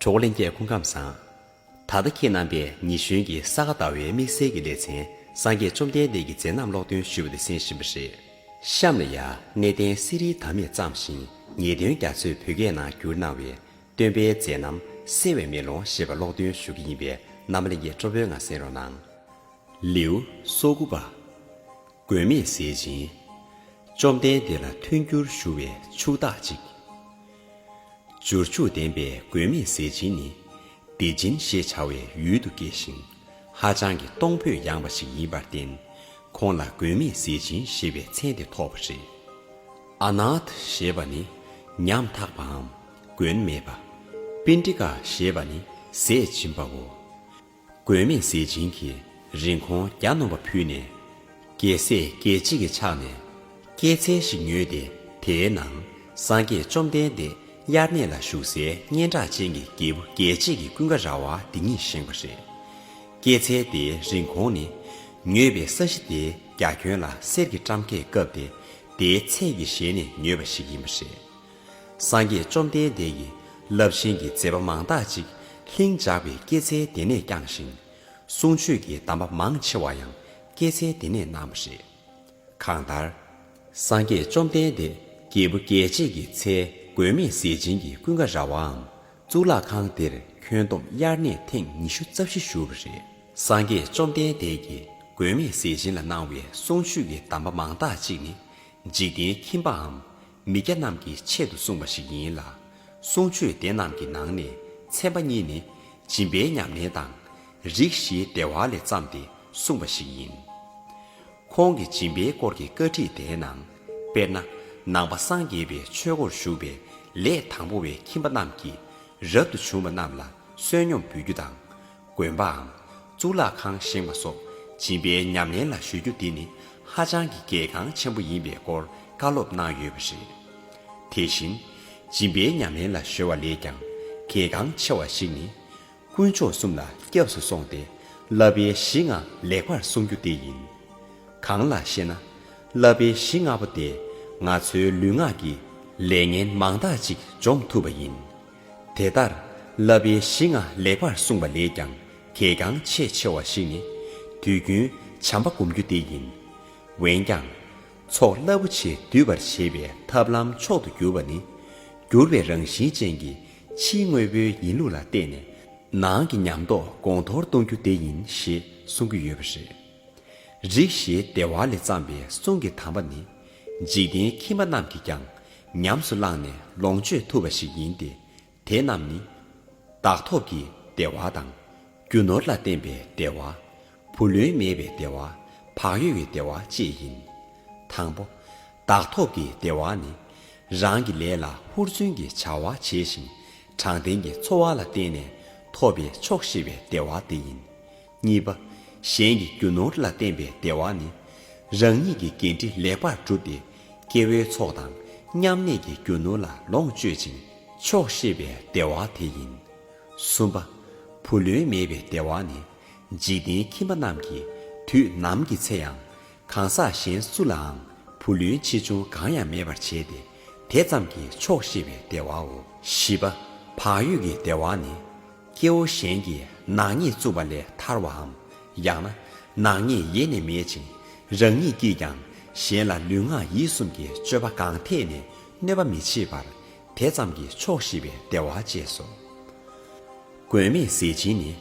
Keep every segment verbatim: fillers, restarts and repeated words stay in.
གྲོགས་ལྷན་རྒྱས་སྐུ་ཁམས་བཟང་། ད་ལྟ་ཁྱེད་རྣམ་པས་ཉི་གཞོན་གྱི་ས་ག་ཟླ་བའི་དམིགས་བསལ་གྱི་ལེ་ཚན་སངས་རྒྱས་བཅོམ་ལྡན་འདས་ཀྱི་མཛད་རྣམ་ཀློག་འདོན་ཞུ་བ་དེ་གསན་བཞིན་པ་རེད། གཤམ་ལ་ཡང་གནས་བརྟན་གསེར་རིའི་བདག་མེད་བརྩམས་ཤིང་ཉེས་ལྟུང་རྒྱ་མཚོས་བོད་སྐད་ནང་བསྒྱུར་གནང་བའི་སྟོན་པའི་མཛད་རྣམ་གསལ་བའི་མེ་ལོང་ཞེས་པ་ཀློག་འདོན་ཞུ་གི་ཡིན་པས་རྣམ་པ་ལྷན་རྒྱས་སྤྲོ་པོའི་ངང་གསན་རོགས་གནང་། ལེའུ་སོ་དགུ་པ། མགོན་མེད་ཟས་སྦྱིན། བཅོམ་ལྡན་འདས་ལ་མཐུན་འགྱུར་ཞུ་བའི་ཕྱུག་བདག་ཅིག། འབྱོར་ཕྱུག་ལྡན་པའི་མགོན་མེད་ཟས་སྦྱིན་ནི། བདེ་སྦྱིན་ཞེས་བྱ་བའི་ཡུལ་དུ་སྐྱེས་ཤིང་། ཧ་ཅང་གི་གཏོང་ཕོད་ཡངས་པ་ཞིག་ཡིན་པར་བརྟེན། ཁོང་ལ་མགོན་མེད་ཟས་སྦྱིན་ཞེས་པའི་མཚན་དེ་ཐོགས་པ་རེད། ཨ་ནཱ་ཐ་ཞེས་པ་ནི་ཉམ་ཐག་པའམ་མགོན་མེད་པ། པིན་ཌི་ཀ་ཞེས་པ་ནི་ཟས་སྦྱིན་པའོ། མགོན་མེད་ཟས་སྦྱིན་གྱིས་རིན་གོང་གྱ་ནོམ་པ་ཕུལ་ནས། རྒྱལ་སྲས་རྒྱལ་བྱེད་ཀྱི་ཕྱག་ནས་སྐྱེད་ཚལ་ཞིག་ཉོས་ཏེ། དེའི་ནང་སངས་རྒྱས་བཅོམ་ལྡན་འདས་དབྱར་གནས་ལ་བཞུགས་སའི་སྙན་གྲགས་ཅན་གྱི་རྒྱལ་བུ་རྒྱལ་བྱེད་ཀྱི་ཀུན་དགའ་ར་བ་འདི་ཉིད་བཞེངས་པ་རེད། སྐྱེད་ཚལ་དེའི་རིན་གོང་ནི། ཉོས་པའི་ས་གཞི་དེའི་རྒྱ་ཁྱོན་ལ་གསེར་གྱི་ཊམ་ཁས་བཀབ་སྟེ། དེའི་ཚད་ཀྱི་ཞལ་ནས་ཉོས་པ་ཞིག་ཡིན་པ་རེད། སངས་རྒྱས་བཅོམ་ལྡན་འདས་ཀྱིས་རླབས་ཆེན་གྱི་མཛད་པ་མང་དག་ཅིག་ལྷིང་འཇགས་པའི་སྐྱེད་ཚལ་དེ་ནས་བསྐྱངས་ཤིང་། གསུང་ཆོས་ཀྱི་གདམས་པ་མང་ཆེ་བ་ཡང་སྐྱེད་ཚལ་དེ་ནས་གནང་བ་རེད། གང་ལྟར། སངས་རྒྱས་བཅོམ་ལྡན་འདས་རྒྱལ་བུ་རྒྱལ་བྱེད་ཀྱི་ཚལ་མགོན་མེད་ཟས་སྦྱིན་གྱི་ཀུན་དགའ་ར་བའམ་གཙུག་ལག་ཁང་འདིར་ཁྱོན་བསྡོམས་དབྱར་གནས་ཐེངས་ཉི་ཤུ་རྩ་བཞི་བཞུགས་པ་རེད། སངས་རྒྱས་བཅོམ་ལྡན་འདས་ཀྱིས་མགོན་མེད་ཟས་སྦྱིན་ལ་གནང་བའི་གསུང་ཆོས་ཀྱི་གདམས་པ་མང་དག་ཅིག་ནི། འཇིག་རྟེན་ཁྱིམ་པའམ་མི་སྐྱ་རྣམས་ཀྱི་ཆེད་དུ་གསུངས་པ་ཞིག་ཡིན་ལ། གསུང་ཆོས་དེ་རྣམས་ཀྱི་ནང་ནས་ཚན་པ་གཉིས་ནི། སྦྱིན་པའི་ཉམས་ལེན་དང་། རིགས་བཞིའི་བདེ་བ་ལས་བརྩམས་ཏེ་གསུངས་པ་ཞིག་ཡིན། ཁོང་གི་སྦྱིན་པའི་སྐོར་གྱི་བཀའ་ཁྲིད་དེའི་ནང་། དཔེར་ན། ནང་པ་སངས་རྒྱས་པའི་ཆོས་སྒོར་ཞུགས་པའི་ལས་དང་པོ་བའི་ཁྱིམ་པ་རྣམས་ཀྱིས། རབ་ཏུ་བྱུང་བ་རྣམས་ལ་བསོད་སྙོམས་འབུལ་རྒྱུ་དང་། དགོན་པའམ་གཙུག་ལག་ཁང་བཞེངས་པ་སོགས་སྦྱིན་པའི་ཉམས་ལེན་ལ་གཞོལ་རྒྱུ་འདི་ནི་ཧ་ཅང་གི་གལ་འགངས་ཆེན་པོ་ཡིན་པའི་སྐོར་བཀའ་སློབ་གནང་ཡོད་པ་རེད། དེ་བཞིན་སྦྱིན་པའི་ཉམས་ལེན་ལ་གཞོལ་བ་ལས་ཀྱང་གལ་འགངས་ཆེ་བ་ཞིག་ནི། དཀོན་མཆོག་གསུམ་ལ་སྐྱབས་སུ་སོང་སྟེ་བསླབ་པའི་གཞི་ལྔ་ལེགས་པར་སྲུང་རྒྱུ་དེ་ཡིན། གང་ལགས་ཤེ་ན། བསླབ་པའི་གཞི་ལྔ་པོ་དེས་ང་ཚོའི་ལུས་ངག་གི་ལས་ངན་མང་དག་ཅིག་འཇོམས་ཐུབ་པ་ཡིན། དེ་ལྟར་བསླབ་པའི་གཞི་ལྔ་ལེགས་པར་སྲུང་བ་ལས་ཀྱང་གལ་འགངས་ཆེས་ཆེ་བ་ཞིག་ནི། དུས་རྒྱུན་བྱམས་པ་སྒོམ་རྒྱུ་དེ་ཡིན། འོན་ཀྱང་། ཚོགས་རླབས་པོ་ཆེས་བསྡུས་པར་བྱེད་པའི་ཐབས་ལམ་མཆོག་ཏུ་གྱུར་པ་ནི། འགྱུར་བའི་རང་བཞིན་ཅན་གྱི་ཕྱིའི་དངོས་པོའི་ཡིན་ལུགས་ལ་བརྟེན་ནས་ནང་གི་ཉམས་རྟོགས་གོང་མཐོར་གཏོང་རྒྱུ་དེ་ཡིན་ཞེས་གསུང་གི་ཡོད་པ་རེད། རིགས་བཞིའི་བདེ་བ་ལས་བརྩམས་པའི་གསུང་གི་དམ་པ་ནི། འཇིག་རྟེན་ཁྱིམ་པ་རྣམས་ཀྱིས་ཀྱང་ཉམས་སུ་བླངས་ནས་ལོངས་སྤྱོད་ཐུབ་པ་ཞིག་ཡིན་ཏེ། དེ་རྣམས་ནི། བདག་ཐོབ་ཀྱི་བདེ་བ་དང་། རྒྱུ་ནོར་ལ་བརྟེན་པའི་བདེ་བ། བུ་ལོན་མེད་པའི་བདེ་བ། བག་ཡོད་ཀྱི་བདེ་བ་བཅས་ཡིན། དང་པོ། བདག་ཐོབ་ཀྱི་བདེ་བ་ནི། རང་གི་ལས་ལ་ཧུར་བརྩོན་གྱིས་བྱ་བ་བྱས་ཤིང་། དྲང་བདེན་གྱི་འཚོ་བ་ལ་བརྟེན་ནས་ཐོབ་པའི་ཆོག་ཤེས་པའི་བདེ་བ་དེ་ཡིན། གཉིས་པ། གཞན་གྱི་རྒྱུ་ནོར་ལ་བརྟེན་པའི་བདེ་བ་ནི། རང་ཉིད་ཀྱི་འགན་འཁྲི་ལེགས་པར་བསྒྲུབས་ཏེ། སྐྱེ་བོའི་ཚོགས་དང་མཉམ་གནས་ཀྱི་རྒྱུ་ནོར་ལ་ལོངས་སྤྱོད་ཅིང་ཆོག་ཤེས་པའི་བདེ་བ་དེ་ཡིན། གསུམ་པ། བུ་ལོན་མེད་པའི་བདེ་བ་ནི། འཇིག་རྟེན་ཁྱིམ་པ་རྣམས་ཀྱིས་དུས་ནམ་གྱི་ཚེ་ཡང་གང་ཟག་གཞན་སུ་ལའང་བུ་ལོན་ཆེ་ཆུང་གང་ཡང་མེད་པར་བྱས་ཏེ། དེ་ཙམ་གྱིས་ཆོག་ཤེས་པའི་བདེ་བའོ། བཞི་པ། བག་ཡོད་ཀྱི་བདེ་བ་ནི། སྐྱེ་བོ་གཞན་གྱིས་ནག་ཉེས་བཙུགས་པ་ལས་ཐར་བའམ། ཡང་ན་ནག་ཉེས་ཡེ་ནས་མེད་ཅིང་། རང་ཉིད་ཀྱིས་ཀྱང་གཞན་ལ་ལུས་ངག་ཡིད་གསུམ་གྱི་སྤྱོད་པ་གང་ཐད་ནས་གནོད་པ་མི་བྱེད་པར། དེ་ཙམ་གྱིས་ཆོག་ཤེས་པའི་བདེ་བ་བཅས་སོ། མགོན་མེད་ཟས་སྦྱིན་ནི།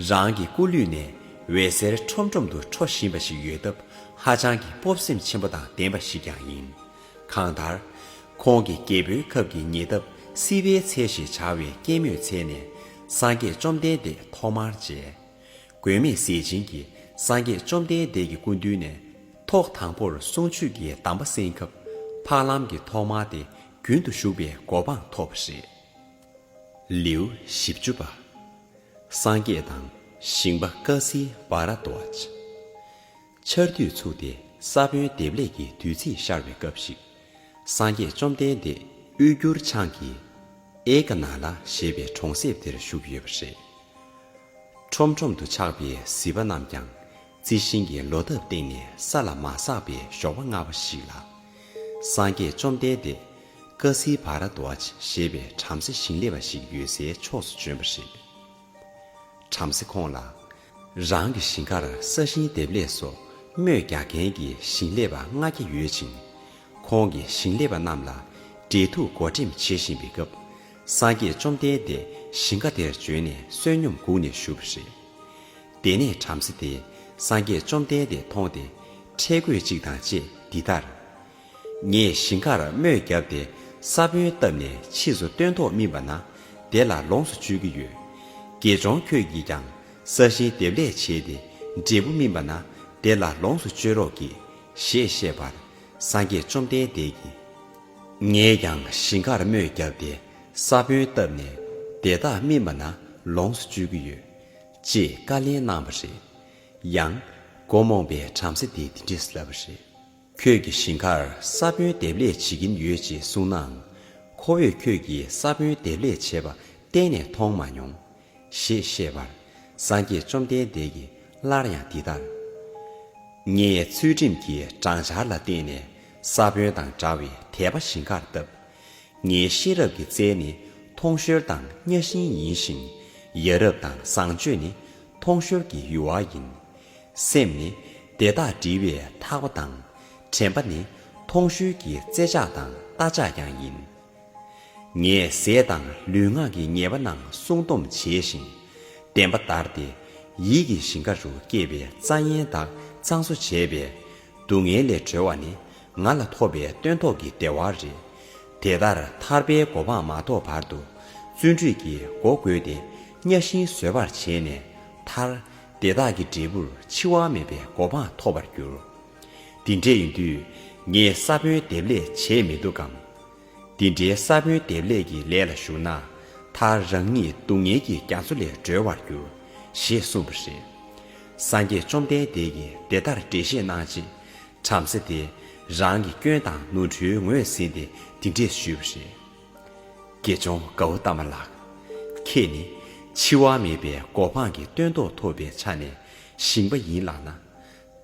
རང་གི་སྐུ་ལུས་ནས་འོད་ཟེར་ཁྲོམ་ཁྲོམ་དུ་འཕྲོ་བཞིན་པ་ཞིག་ཡོད་སྟབས། ཧ་ཅང་གི་སྤོབས་སེམས་ཆེན་པོ་དང་ལྡན་པ་ཞིག་ཀྱང་ཡིན། གང་ལྟར། ཁོང་གིས་རྒྱལ་པོའི་ཁབ་ཀྱི་ཉེ་འདབས་སྲིད་པའི་ཚལ་ཞེས་བྱ་བའི་སྐྱེད་མོས་ཚལ་ནས་སངས་རྒྱས་བཅོམ་ལྡན་འདས་ཐོག་མར་མཇལ། མགོན་མེད་ཟས་སྦྱིན་གྱིས་སངས་རྒྱས་བཅོམ་ལྡན་འདས་ཀྱི་སྐུ་མདུན་ནས་ཐོག་དང་པོར་གསུང་ཆོས་ཀྱི་གདམས་པ་གསན་སྐབས། འཕགས་ལམ་གྱི་ཐོག་མ་དེ་རྒྱུན་དུ་ཞུགས་པའི་གོ་འཕང་ཐོབ་པ་རེད། ལེའུ་བཞི་བཅུ་པ། སངས་རྒྱས་དང་ཞིང་པ་ཀ་སི་བ་ར་དྭ་ཇ། ཆར་དུས་ཚུགས་ཏེ་ས་བོན་འདེབས་ལས་ཀྱི་དུས་ཚིགས་ཤར་བའི་སྐབས་ཤིག། སངས་རྒྱས་བཅོམ་ལྡན་འདས་དབུས་འགྱུར་འཆང་གི་ཨེ་ཀ་ན་ལ་ཞེས་པའི་གྲོང་གསེབ་དེར་བཞུགས་ཡོད་པ་རེད། ཁྲོམ་ཁྲོམ་དུ་ཆགས་པའི་གཟིད་པ་རྣམས་ཀྱང་རྩི་ཤིང་གི་ལོ་འདབ་སྟེང་ནས་ས་ལ་མ་ཟགས་པའི་ཞོགས་པ་སྔ་བ་ཞིག་ལ། སངས་རྒྱས་བཅོམ་ལྡན་འདས་ ཀ་སི་བྷ་ར་དྭཇ་ཞེས་པའི་བྲམ་ཟེ་ཞིང་ལས་པ་ཞིག་ཡོད་སའི་ཕྱོགས་སུ་བྱོན་པ་རེད། བྲམ་ཟེ་ཁོང་ལ། རང་གི་ཞིང་ཁར་ས་ཞིང་འདེབས་ལས་སོགས་རྨོས་རྒྱག་མཁན་གྱི་ཞིང་ལས་པ་ལྔ་བརྒྱ་ཡོད་ཅིང་། ཁོང་གིས་ཞིང་ལས་པ་རྣམས་ལ་འབྲེལ་ཐོགས་བགོ་འགྲེམས་བྱེད་བཞིན་པའི་སྐབས། སངས་རྒྱས་བཅོམ་ལྡན་འདས་ཞིང་ཁ་དེར་བྱོན་ནས་བསོད་སྙོམས་བསྒུགས་ནས་བཞུགས་པ་རེད། དེ་ནས་བྲམ་ཟེ་དེས་སངས་རྒྱས་བཅོམ་ལྡན་འདས་མཐོང་སྟེ། ཁྲེལ་དགོད་ཅིག་དང་བཅས་འདི་ལྟར། ངས་ཞིང་ཁར་རྨོས་བརྒྱབ་སྟེ་ས་བོན་བཏབ་ནས་ཕྱིས་སུ་སྟོན་ཐོག་སྨིན་པ་ན་དེ་ལ་ལོངས་སུ་སྤྱོད་ཀྱི་ཡོད། དགེ་སྦྱོང་ཁྱོད་ཀྱིས་ཀྱང་ས་ཞིང་འདེབས་ལས་བྱས་ཏེ་འབྲས་བུ་སྨིན་པ་ན་དེ་ལ་ལོངས་སུ་སྤྱོད་རོགས་གྱིས་ཞེས་བཤད་པར། སངས་རྒྱས་བཅོམ་ལྡན་འདས་ཀྱིས། ངས་ཀྱང་ཞིང་ཁར་རྨོས་བརྒྱབ་སྟེ་ས་བོན་བཏབ་ནས་དེ་དག་སྨིན་པ་ན་ལོངས་སུ་སྤྱོད་ཀྱི་ཡོད། ཅེས་བཀའ་ལན་གནང་བ་རེད། ཡང་། མགོ་རྨོངས་པའི་བྲམ་ཟེ་དེས་འདི་འདྲས་ལབ་པ་རེད། ཁྱོད་ཀྱི་ཞིང་ཁར་ས་བོན་འདེབས་ལས་བྱེད་ཀྱིན་ཡོད་ཅེས་གསུངས་ནའང་། ཁོ་བོས་ཁྱོད་ཀྱིས་ས་བོན་འདེབས་ལས་བྱེད་པ་གཏན་ནས་མཐོང་མ་མྱོང་། ཞེས་བཤད་པར། སངས་རྒྱས་བཅོམ་ལྡན་འདས་ཀྱིས་སླར་ཡང་འདི་ལྟར། ངས་ཚུལ་ཁྲིམས་ཀྱི་སྦྲང་ཆར་ལ་བརྟེན་ནས་ས་བོན་དང་འདྲ་བའི་དད་པ་ཞིང་ཁར་བཏབ། ངའི་ཤེས་རབ་ཀྱི་རྩལ་ནི་མཐོང་གཤོལ་དང་གཉའ་ཤིང་ཡིན་ཞིང་། ཡ་རབས་དང་བཟང་སྤྱོད་ནི་མཐོང་གཤོལ་གྱི་ཡུ་བ་ཡིན། སེམས་ནི་དེ་དག་སྒྲིལ་བའི་ཐག་པ་དང་། དྲན་པ་ནི་མཐོང་གཤོལ་གྱི་རྩེད་ཆག་དང་རྟ་ཆག་ཀྱང་ཡིན། ངས་ཟས་དང་ལུས་ངག་གི་ཉེས་པ་རྣམས་བསྲུང་སྡོམ་བྱས་ཤིང་། བདེན་པ་ལྟར་ཏེ། ཡིད་ཀྱི་ཞིང་ཁ་རུ་སྐྱེས་པའི་རྩྭ་ཡན་དག་གཙང་བཟོ་བྱས་པས། སྡུག་བསྔལ་ལས་གྲོལ་བ་ནི་ང་ལ་ཐོབ་པའི་སྟོན་ཐོག་གི་བདེ་བ་རེད། དེ་ལྟར་ཐར་པའི་གོ་འཕང་མ་ཐོབ་བར་དུ་བརྩོན་འགྲུས་ཀྱིས་སྒོ་བགོས་ཏེ་གཉའ་ཤིང་བཟོད་པར་བྱས་ནས་ཐར། དེ་དག་གི་འབྲས་བུར་འཆི་བ་མེད་པའི་གོ་འཕང་ཐོབ་པར་འགྱུར། དེ་འདྲས་ཡིན་དུས་ངས་ས་བོན་འདེབས་ལས་བྱས་མི་འདུག་གམ། དེ་འདྲའི་ས་བོན་འདེབས་ལས་ཀྱི་ལས་ལ་ཞུགས་ན། མཐར་རང་ཉིད་སྡུག་བསྔལ་གྱི་རྒྱ་མཚོ་ལས་སྒྲོལ་བར་འགྱུར། ཞེས་གསུངས་པ་རེད། སངས་རྒྱས་བཅོམ་ལྡན་འདས་ཀྱིས་དེ་ལྟར་འགྲེལ་བཤད་གནང་རྗེས། བྲམ་ཟེ་དེ་རང་གི་སྐྱོན་དང་ནོར་འཁྲུལ་ངོས་ཟིན་ཏེ་འདི་འདྲས་ཞུས་པ་རེད། དགེ་སྦྱོང་གའུ་ཏ་མ་ལགས། ཁྱེད་ནི་འཆི་བ་མེད་པའི་གོ་འཕང་གི་སྟོན་ཐོག་ཐོབ་པའི་ཆ་ནས་ཞིང་པ་ཡིན་ལགས་ན།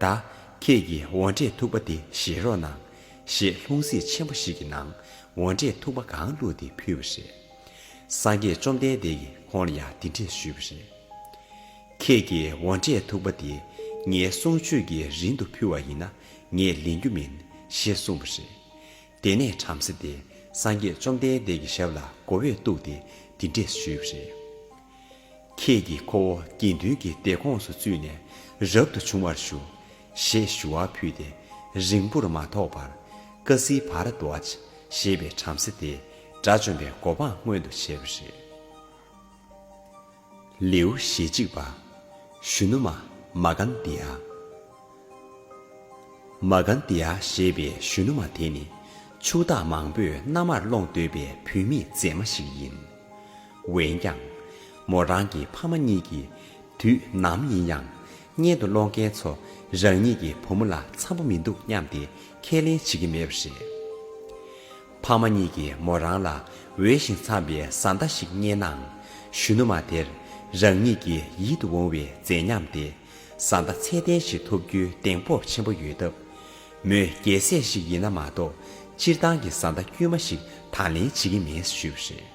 ད་ཁྱེད་ཀྱིས་འོ་འབྲས་ཐུག་པ་འདི་བཞེས་རོགས་གནང་། ཞེས་ལྷུང་བཟེད་ཆེན་པོ་ཞིག་གི་ནང་འོ་འབྲས་ཐུག་པ་གང་བླུགས་ཏེ་ཕུལ་བ་རེད། སངས་རྒྱས་བཅོམ་ལྡན་འདས་ཀྱིས་ཁོང་ལ་ཡང་འདི་འདྲས་ཞུས་པ་རེད། ཁྱེད་ཀྱིས་འོ་འབྲས་ཐུག་པ་འདི་ངའི་གསུང་ཆོས་ཀྱི་རིན་དུ་ཕུལ་བ་ཡིན་ན་ངས་ལེན་རྒྱུ་མིན། ཞེས་གསུངས་པ་རེད། དེ་ནས་བྲམ་ཟེ་དེ་སངས་རྒྱས་བཅོམ་ལྡན་འདས་ཀྱི་ཞབས་ལ་མགོ་བོས་གཏུགས་ཏེ་འདི་འདྲས་ཞུས་པ་རེད། ཁྱེད་ཀྱིས་ཁོ་བོ་དགེ་འདུན་གྱི་སྡེ་ཁོངས་སུ་བཙུད་ནས་རབ་ཏུ་བྱུང་བར་ཞུ། ཞེས་ཞུ་བ་ཕུལ་ཏེ་རིང་པོར་མ་ཐོགས་པར་ཀ་སི་བྷ་ར་དྭཇ་ཞེས་པའི་བྲམ་ཟེ་དེས་དགྲ་བཅོམ་པའི་གོ་འཕང་མངོན་དུ་བྱས་པ་རེད། ལེའུ་ཞེ་གཅིག་པ། གཞོན་ནུ་མ་མ་གན་དི་ཡ། མ་གན་དི་ཡ་ཞེས་པའི་གཞོན་ནུ་མ་དེ་ནི་ཕྱུག་བདག་མང་པོས་མནའ་མར་སློང་འདོད་པའི་བུད་མེད་མཛེས་མ་ཞིག་ཡིན། འོན་ཀྱང་། མོ་རང་གི་ཕ་མ་གཉིས་ཀྱིས་དུས་ནམ་ཡིན་ཡང་གཉེན་དུ་སློང་མཁན་ཚོ་རང་ཉིད་ཀྱི་བུ་མོ་ལ་འཚམ་པོ་མི་འདུག་སྙམ་སྟེ་ཁས་ལེན་བྱེད་ཀྱི་མེད་པ་རེད། ཕ་མ་གཉིས་ཀྱིས་མོ་རང་ལ་འོས་ཤིང་འཚམ་པའི་བཟའ་ཟླ་ཞིག་རྙེད་ནའང་གཞོན་ནུ་མ་དེར་རང་ཉིད་ཀྱི་ཡིད་དུ་འོང་བའི་མཛེས་ཉམས་ཏེ་བཟའ་ཟླ་ཚད་ལྡན་ཞིག་ཐོབ་རྒྱུའི་གདེང་སྤོབས་ཆེན་པོ་ཡོད་སྟབས། མོས་རྒྱལ་སྲས་ཤིག་ཡིན་ན་མ་གཏོགས་སྤྱིར་བཏང་གི་བཟའ་ཟླ་དཀྱུས་མ་ཞིག་དང་ལེན་བྱེད་ཀྱི་མེད་ཞུས་པ་རེད།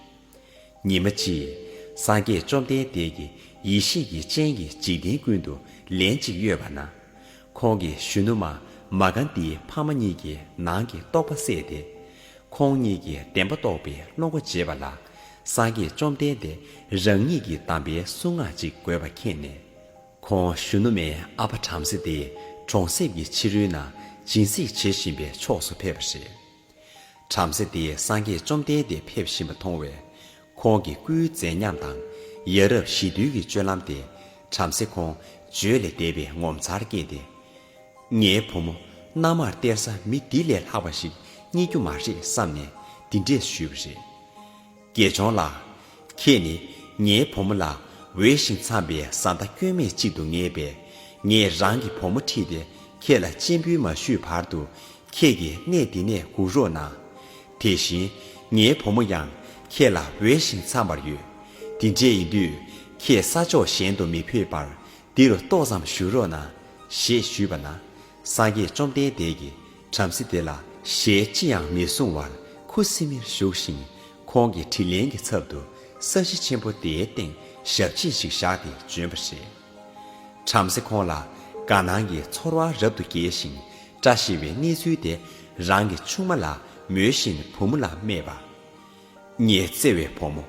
ཉི་མ་གཅིག་སངས་རྒྱས་བཅོམ་ལྡན་འདས་ཀྱིས་ཡེ་ཤེས་ཀྱི་སྤྱན་གྱིས་འཇིག་རྟེན་ཀུན་ཏུ་ལན་གཅིག་གཡོས་པ་ན། ཁོང་གིས་གཞོན་ནུ་མ་མ་གན་དིའི་ཕ་མ་གཉིས་ཀྱི་ནང་གི་རྟོག་པ་བསལ་ཏེ། ཁོང་གཉིས་ཀྱི་བདེན་པ་རྟོགས་པའི་བློ་སྒོ་འབྱེད་པ་ལ། སངས་རྒྱས་བཅོམ་ལྡན་འདས་རང་ཉིད་ཀྱི་གདམས་པའི་གསུང་ངག་ཅིག་དགོས་པ་མཁྱེན་ནས། ཁོང་གཞོན་ནུ་མའི་ཨ་ཕ་བྲམ་ཟེ་དེ་གྲོང་གསེབ་ཀྱི་ཕྱི་རོལ་ན་སྦྱིན་སྲེག་བྱེད་བཞིན་པའི་ཕྱོགས་སུ་ཕེབས་པ་རེད། བྲམ་ཟེ་དེས་སངས་རྒྱས་བཅོམ་ལྡན་འདས་ཕེབས་བཞིན་པ་མཐོང་བས། ཁོང་གི་སྐུའི་མཛེས་ཉམས་དང་། ཡ་རབས་ཞི་དུལ་གྱི་སྤྱོད་ལམ་དེ། བྲམ་ཟེ་ཁོང་བརྗོད་ལས་འདས་པའི་ངོ་མཚར་སྐྱེས་ཏེ། ངའི་བུ་མོ་མནའ་མར་སྟེར་ས་མི་འདི་ལས་ལྷག་པ་ཞིག་རྙེད་རྒྱུ་མ་རེད་བསམ་ནས་འདི་འདྲས་ཞུས་པ་རེད། དགེ་སྦྱོང་ལགས། ཁྱེད་ནི་ངའི་བུ་མོ་ལ་འོས་ཤིང་འཚམས་པའི་བཟའ་ཟླ་སྐྱོན་མེད་ཅིག་ཏུ་ངེས་པས། ངས་རང་གི་བུ་མོ་ཁྲིད་དེ་ཁྱེད་ལ་སྤྱན་འབུལ་མ་ཞུས་བར་དུ། ཁྱེད་ཀྱིས་གནས་འདི་ནས་སྒུག་རོགས་གནང་། དེ་བཞིན་ངའི་བུ་མོ་ཡང་ཁྱེད་ལ་འོས་ཤིང་འཚམས་པར་ཡོད། དེ་འདྲས་ཡིན་དུས་ཁྱེད་ས་ཕྱོགས་གཞན་དུ་མི་ཕེབས་པར་འདི་རུ་ཏོག་ཙམ་བཞུགས་རོགས་གནང་། ཞེས་ཞུས་པ་ན། སངས་རྒྱས་བཅོམ་ལྡན་འདས་ཀྱིས་བྲམ་ཟེ་དེ་ལ་ཞལ་ཅི་ཡང་མི་གསུང་བར་ ཁུ་སིམ་མེར་བཞུགས་ཤིང་། ཁོང་གི་དྲིན་ལན་གྱི་ཚབ་ཏུ་ས་གཞི་ཆེན་པོ་དེའི་སྟེང་ཞབས་རྗེས་ཤིག་བཞག་སྟེ་བྱོན་པ་རེད། བྲམ་ཟེ་ཁོང་ལ་དགའ་སྣང་གི་ཚོར་བ་རབ་ཏུ་སྐྱེས་ཤིང་། བཀྲ་ཤིས་པའི་གནས་ཚུལ་དེ་རང་གི་ཆུང་མ་ལ་མོས་བཞིན་བུ་མོ་ལ་སྨྲས་པ། ངའི་བརྩེ་བའི་བུ་མོ།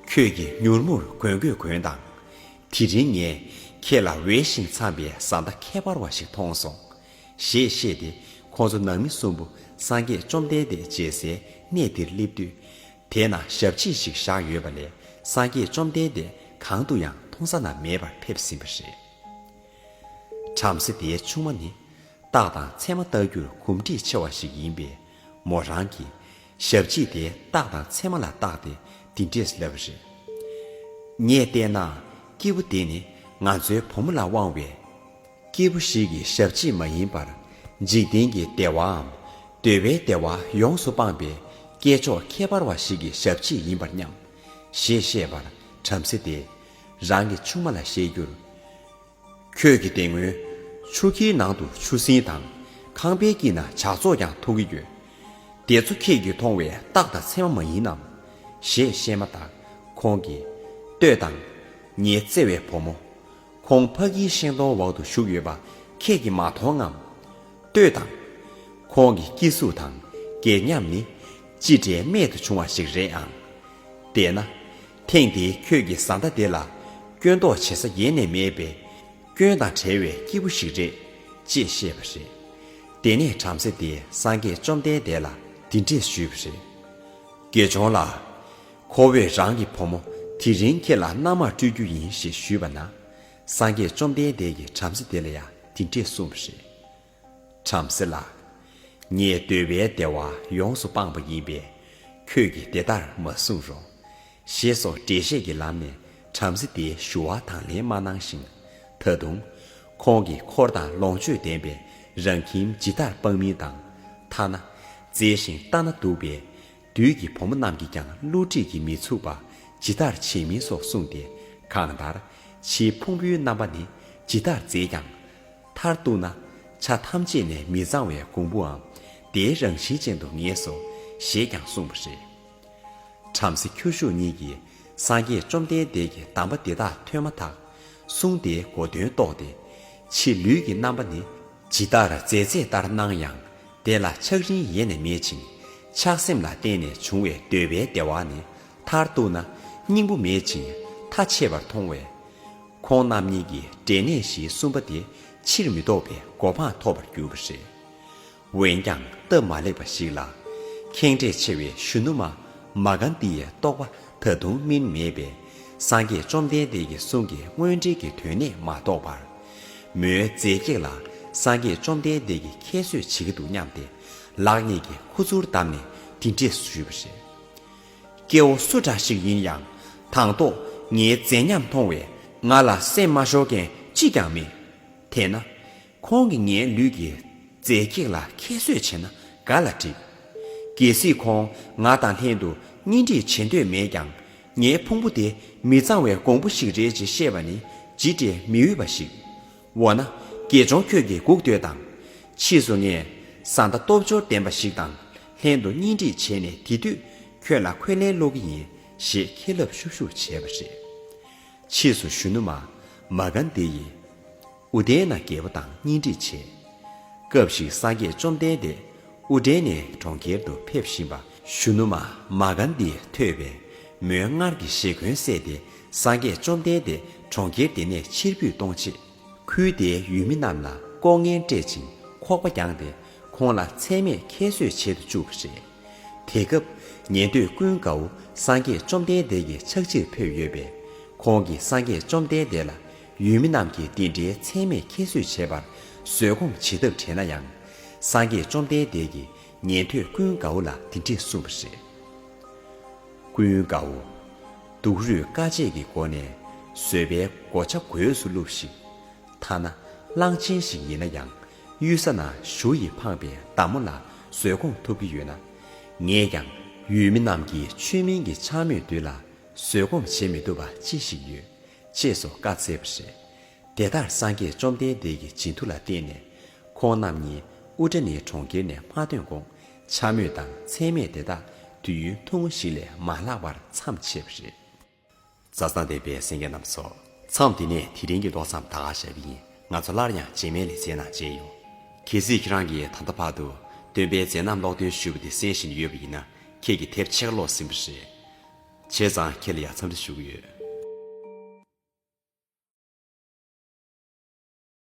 ཁྱོད་ཀྱིས་མྱུར་མོར་གོན་དགོས་གོན་དང་། དེ་རིང་ངས་ཁྱེད་ལ་འོས་ཤིང་འཚམས་པའི་བཟའ་ཟླ་ཁྱད་པར་བ་ཞིག་མཐོང་སོང་། ཞེས་བཤད་དེ། ཁོང་ཚོ་ནང་མི་གསུམ་པོ་སངས་རྒྱས་བཅོམ་ལྡན་འདས་མཇལ་སའི་གནས་དེར་སླེབས་དུས། དེ་ན་ཞབས་རྗེས་ཤིག་བཞག་ཡོད་པ་ལས། སངས་རྒྱས་བཅོམ་ལྡན་འདས་གང་དུ་ཡང་མཐོང་ས་ན་མེད་པར་ཕེབས་ཟིན་པ་རེད། བྲམ་ཟེ་དེའི་ཆུང་མ་ནི། རྟགས་དང་མཚན་མ་བལྟ་རྒྱུར་གོམས་འདྲིས་ཆེ་བ་ཞིག་ཡིན་པས། མོ་རང་གིས་ཞབས་རྗེས་དེའི་རྟགས་དང་མཚན་མ་ལ་བརྟགས་ཏེ་འདི་འདྲས་ལབ་པ་རེད། ངས་བལྟས་ན། སྐྱེས་བུ་དེ་ནི་ང་ཚོའི་བུ་མོ་ལ་དབང་བའི་སྐྱེས་བུ་ཞིག་གི་ཞབས་རྗེས་མ་ཡིན་པར། འཇིག་རྟེན་གྱི་བདེ་བའམ་འདོད་པའི་བདེ་བ་ཡོངས་སུ་སྤངས་པའི་སྐྱེས་མཆོག་ཁྱད་པར་བ་ཞིག་གི་ཞབས་རྗེས་ཡིན་པར་སྙམ། ཞེས་བཤད་པར། བྲམ་ཟེ་དེས་རང་གི་ཆུང་མ་ལ་བཤད་རྒྱུར། ཁྱོད་ཀྱིས་དེ་སྔོན་ཆུ་ཁྱིའི་ནང་དུ་ཆུ་སྲིན་དང་། ཁང་པའི་དཀྱིལ་ན་ཇག་ཚོགས་ཀྱང་མཐོང་གི་ཡོད། དེ་ཚོ་ཁྱེད་ཀྱིས་མཐོང་བའི་རྟགས་དང་མཚན་མ་མ་ཡིན་ནམ། ཞེས་བཤད་མ་ཐག་ཁོང་གིས། ལྟོས་དང་། ངའི་བརྩེ་བའི་བུ་མོ། ཁོང་ཕ་གིའི་ཤིང་སྡོང་འོག་ཏུ་བཞུགས་ཡོད་པ་ཁྱེད་ཀྱིས་མ་མཐོང་ངམ། ལྟོས་དང་། ཁོང་གི་སྐྱེ་གཟུགས་དང་སྒེག་ཉམས་ནི། ཅི་འདྲའི་རྨད་དུ་བྱུང་བ་ཞིག་རེད་ཨང་། དེས་ན། ཐེངས་འདིའི་ཁྱོད་ཀྱི་བཟའ་ཟླ་དེ་ལ་སྐྱོན་འདོགས་བྱེད་ས་ཡེ་ནས་མེད་པས། སྐྱོན་དང་བྲལ་བའི་སྐྱེས་བུ་ཞིག་རེད། ཅེས་བཤད་པ་རེད། དེ་ནས་བྲམ་ཟེ་དེས་སངས་རྒྱས་བཅོམ་ལྡན་འདས་ལ་འདི་འདྲས་ཞུས་པ་རེད། དགེ་སྦྱོང་ལགས། ཁོ་བོས་རང་གི་བུ་མོ་དེ་རིང་ཁྱེད་ལ་མནའ་མར་སྤྲོད་རྒྱུ་ཡིན་ཞེས་ཞུས་པ་ན། སངས་རྒྱས་བཅོམ་ལྡན་འདས་ཀྱིས་བྲམ་ཟེ་དེ་ལ་ཡང་འདི་འདྲས་གསུངས་པ་རེད། བྲམ་ཟེ་ལགས། ངས་འདོད་པའི་བདེ་བ་ཡོངས་སུ་སྤངས་པ་ཡིན་པས། ཁྱོད་ཀྱིས་དེ་ལྟར་མ་གསུངས་རོགས། ཞེས་སོགས་འགྲེལ་བཤད་ཀྱི་ལམ་ནས་བྲམ་ཟེ་དེའི་ཞུ་བ་དང་ལེན་མ་གནང་ཞིང་། ད་དུང་། ཁོང་གིས་འཁོར་དང་ལོངས་སྤྱོད་ལྡན་པའི་རང་ཁྱིམ་ཇི་ལྟར་སྤང་མིན་དང་། ཐ་ན། མཛེས་ཤིང་ལྟ་ན་སྡུག་པའི་བདུད་ཀྱི་བུ་མོ་རྣམས་ཀྱིས་ཀྱང་བསླུ་བྲིད་ཀྱིས་མི་ཚུགས་པ་ཇི་ལྟར་བྱེད་མིན་སོགས་གསུངས་ཏེ། གང་ལྟར་ཕྱིའི་ཕུང་པོའི་རྣམ་པ་ནི་ཇི་ལྟར་མཛེས་ཀྱང་། མཐར་གཏུགས་ན་ཆ་ཐམས་ཅད་ནས་མི་གཙང་བའི་གོང་བུའམ་དེའི་རང་བཞིན་ཅན་དུ་ངེས་སོ། ཞེས་ཀྱང་གསུངས་པ་རེད། བྲམ་ཟེ་ཁྱོ་ཤུག་གཉིས་ཀྱིས་སངས་རྒྱས་བཅོམ་ལྡན་འདས་ཀྱི་གདམས་པ་འདི་དག་ཐོས་མ་ཐག་གསུང་དེའི་གོ་དོན་རྟོགས་ཏེ། ཕྱི་ལུས་ཀྱི་རྣམ་པ་ནི་ཇི་ལྟར་མཛེས་མཛེས་ལྟར་སྣང་ཡང་། དེ་ལ་ཆགས་རིམ་ཡེ་ནས་མེད་ཅིང་། ཆགས་སེམས་ལ་བརྟེན་ནས་བྱུང་བའི་འདོད་པའི་བདེ་བ་ནི་མཐར་གཏུགས་ན་སྙིང་པོ་མེད་ཅིང་མཐའ་ཆད་པར་མཐོང་བས། ཁོང་རྣམ་གཉིས་ཀྱིས་འབྲས་གནས་བཞིའི་གསུམ་པ་དེ་ཕྱིར་མི་ལྡོག་པའི་གོ་འཕང་ཐོབ་པར་གྱུར་པ་རེད། འོན་ཀྱང་སྟབས་མ་ལེགས་པ་ཞིག་ལ། ཁེངས་དྲེགས་ཆེ་བའི་གཞོན་ནུ་མ་མ་ག་དྷི་ཡི་རྟོགས་པ་ད་དུང་སྨིན་མེད་པས། སངས་རྒྱས་བཅོམ་ལྡན་འདས་ཀྱི་གསུང་གི་དངོས་འབྲེལ་གྱི་དོན་གནད་མ་རྟོགས་པར། མོའི་རྫས་སྐྱེགས་ལ་སངས་རྒྱས་བཅོམ་ལྡན་འདས་ཀྱིས་ཁྱད་གསོད་བྱེད་ཀྱི་འདུག་སྙམ་སྟེ། ལག་གཉིས་ཀྱིས་ཁུ་ཚུར་བསྡམས་ནས་འདི་འདྲས་ཞུས་པ་རེད། སྐྱེ་བོ་སུ་འདྲ་ཞིག་ཡིན་ཡང་། དང་ཐོག་ངའི་མཛེས་ཉམས་མཐོང་བས་ང་ལ་སེམས་མ་ཤོར་མཁན་གཅིག་ཀྱང་མེད། དེས་ན། ཁོང་གིས་ངའི་ལུས་ཀྱི་རྫས་སྐྱེགས་ལ་ཁྱད་གསོད་བྱས་ན་ག་ལ་འགྲིག། གལ་སྲིད་ཁོང་ང་དང་ལྷན་དུ་གཉེན་སྒྲིག་བྱེད་འདོད་མེད་ཀྱང་། ངའི་ཕུང་པོ་དེ་མི་གཙང་བའི་གོང་བུ་ཞིག་རེད་ཅེས་བཤད་པ་ནི་ཇི་འདྲའི་མི་འོས་པ་ཞིག། འོ་ན། དགེ་སྦྱོང་ཁྱོད་ཀྱིས་སྒུག་སྡོད་དང་། ཕྱིས་སུ་ངས་བཟའ་ཟླ་སྟོབས་འབྱོར་ལྡན་པ་ཞིག་དང་ལྷན་དུ་གཉེན་སྒྲིག་བྱས་ནས། དེ་དུས་ཁྱོད་ལ་འཁོན་ལན་སློག་གི་ཡིན། ཞེས་ཁྱི་ལབ་ཤུབ་ཤུབ་བྱས་པ་རེད། ཕྱིས་སུ་གཞོན་ནུ་མ་མ་ག་དྷི་ཡིས་ཨུ་ཏྲ་ན་རྒྱལ་པོ་དང་གཉེན་སྒྲིག་བྱས། སྐབས་ཤིག་སངས་རྒྱས་བཅོམ་ལྡན་འདས་ཨུ་ཏྲ་ནའི་གྲོང་ཁྱེར་དུ་ཕེབས་བཞིན་པ་གཞོན་ནུ་མ་མ་ག་དྷི་ཡིས་ཐོས་པས། མོས་སྔར་གྱི་ཞེ་འཁོན་བསལ་ཏེ། སངས་རྒྱས་བཅོམ་ལྡན་འདས་གྲོང་ཁྱེར་དེ་ནས་ཕྱིར་འབུད་གཏོང་ཆེད། ཁུལ་དེའི་ཡུལ་མི་རྣམས་ལ་ལྐོག་རྔན་སྤྲད་ཅིང་ཁོག་པ་བརྒྱངས་ཏེ། ཁོང་ལ་ཚད་མེད་ཁྱད་གསོད་བྱེད་དུ་བཅུག་པ་རེད། དེ་སྐབས་ཉན་ཐོས་ཀུན་དགའ་བོ་སངས་རྒྱས་བཅོམ་ལྡན་འདས་ཀྱི་ཕྱག་ཕྱིར་ཕེབས་ཡོད་པས། ཁོང་གིས་སངས་རྒྱས་བཅོམ་ལྡན་འདས་ལ་ཡུལ་མི་རྣམས་ཀྱིས་འདི་འདྲའི་ཚད་མེད་ཁྱད་གསོད་བྱེད་པར་བཟོད་སྒོམ་བྱེད་ཐབས་དྲིས་ན་ཡང་། སངས་རྒྱས་བཅོམ་ལྡན་འདས་ཀྱིས་ཉན་ཐོས་ཀུན་དགའ་བོ་ལ་འདི་འདྲས་གསུངས་པ་རེད། ཀུན་དགའ་བོ། སྡུག་རུས་དཀའ་སྤྱད་ཀྱི་སྒོ་ནས་བཟོད་པའི་གོ་ཆ་གོས་སུ་བླུགས་ཤིག། ཐ་ན་གླང་ཆེན་ཞིག་ཡིན་ན་ཡང་གཡུལ་ས་ན་གཞུ་ཡིས་འཕངས་པའི་མདའ་མོ་ལ་བཟོད་སྒོམ་ཐུབ་ཀྱི་ཡོད་ན། ངས་ཀྱང་ཡུལ་མི་རྣམས་ཀྱིས་ཆོས་མིན་གྱི་ཕྱག་མོས་འདི་ལ་བཟོད་སྒོམ་བྱེད་མི་ཐུབ་པ་ཅི་ཞིག་ཡོད། ཅེས་སོགས་བཀའ་སྩལ་པ་རེད། དེ་ལྟར་སངས་རྒྱས་བཅོམ་ལྡན་འདས་ཀྱི་བྱིན་མཐུ་ལ་བརྟེན་ནས། ཁོང་རྣམ་གཉིས་ཨུ་ཏྲ་ནའི་གྲོང་ཁྱེར་ནས་མ་ཐོན་གོང་ འཕྱ་སྨོད་དང་མཚན་སྨད་དེ་དག་དུས་ཡུན་ཐུང་ངུ་ཞིག་ལས་མ་ལྷག་པར་མཚམས་ཆད་པ་རེད། མཛའ་བརྩེ་ལྡན་པའི་གསན་མཁན་རྣམ་པ་ཚོ། མཚམས་འདི་ནས་དེ་རིང་གི་ཀློག་མཚམས་ད་ག་བཞག་གི་ཡིན། ང་ཚོ་སླར་ཡང་རྗེས་མའི་ལེ་ཚན་ནང་མཇལ་ཡོང་། གལ་སྲིད་ཁྱེད་རང་གིས་ད་ལྟ་བར་དུ་སྟོན་པའི་མཛད་རྣམ་ཀློག་འདོན་ཞུས་པ་དེ་གསན་བཞིན་ཡོད་པ་ཡིན་ན། ཁྱེད་ཀྱིས་དེབ་ཕྱེད་ཀ་ཀློག་ཟིན་པ་རེད། བྱས་ཙང་ཁྱེད་ལ་ཡང་འཚམས་འདྲི་ཞུ་གི་ཡོད།